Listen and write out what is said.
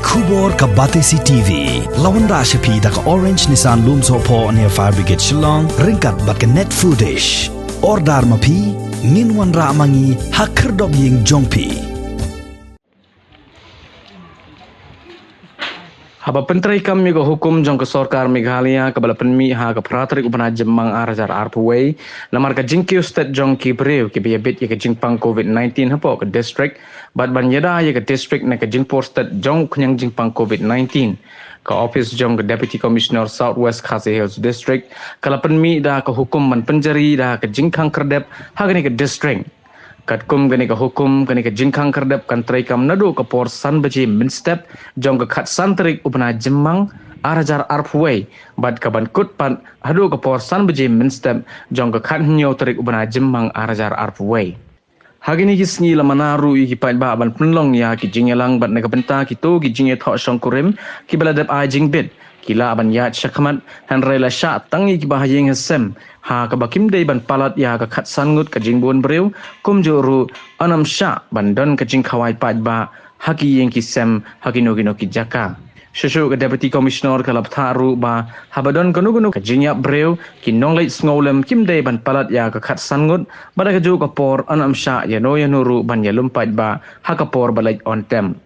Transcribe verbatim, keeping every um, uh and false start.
Khubor ka Batesi T V la wanrah sha phi da ka Orange Nissan Lumsohphoh near Fire Brigade Shillong ryngkat bad ka Net Foodish. Order ma phi, ngin wanrah ma ngi ha khyrdop ïing jong phi. Haba pyntreikam ïa ka hukum jong ka sorkar Meghalaya kaba la pynmih ha ka phra tarik u bnai Jymmang ar hajar arphew wei, namar ka jingkiew stet jong ki briew kiba ïabit ïa ka jingpang covid nineteen hapoh ka district, bad ban ïada ïa ka district na ka jingpur stet jong u khñiang jingpang covid nineteen. Ka ophis jong ka Deputy Commissioner South West Khasi Hills District ka la pynmih da ka hukum ban pynjari da ka jingkhang khyrdep ha kane ka district. Katkum kane ka hukum, kane ka jingkhang khyrdep kan treikam naduh ka por san baje mynstep jong ka khatsan tarik u bnai Jymmang ar hajar arphew wei, bad ka ban kut pat haduh ka por san baje mynstep jong ka khathynñiew tarik u bnai Jymmang ar hajar arphew wei. Ha kine ki sngi la mana ruh ïa ki paidbah ban pynlong ïa ki jingïalang bad na ka bynta kito ki jingïathoh shongkurim kiba la dep ai jingbit, ki lah ban ïaid shakhmat, hynrei la shah tang ïa kiba ha ïing ha sem, ha kaba kim dei ban palat ïa ka khatsan ngut ka jingbun briew, kumjuh ruh yn ym shah ban don ka jingkhawai paidbah ha ki ïing ki sem ha kino kino ki jaka. Shuh shuh ka Deputy Commissioner ka la bthah ruh ba haba don kano kano ka jingïap briew, ki nongleit sngewlem kim dei ban palat ïa ka khatsan ngut, bad ha kajuh ka por yn ym shah ïano ïano ruh ban ïalum paidbah ha ka por ba leit on tem.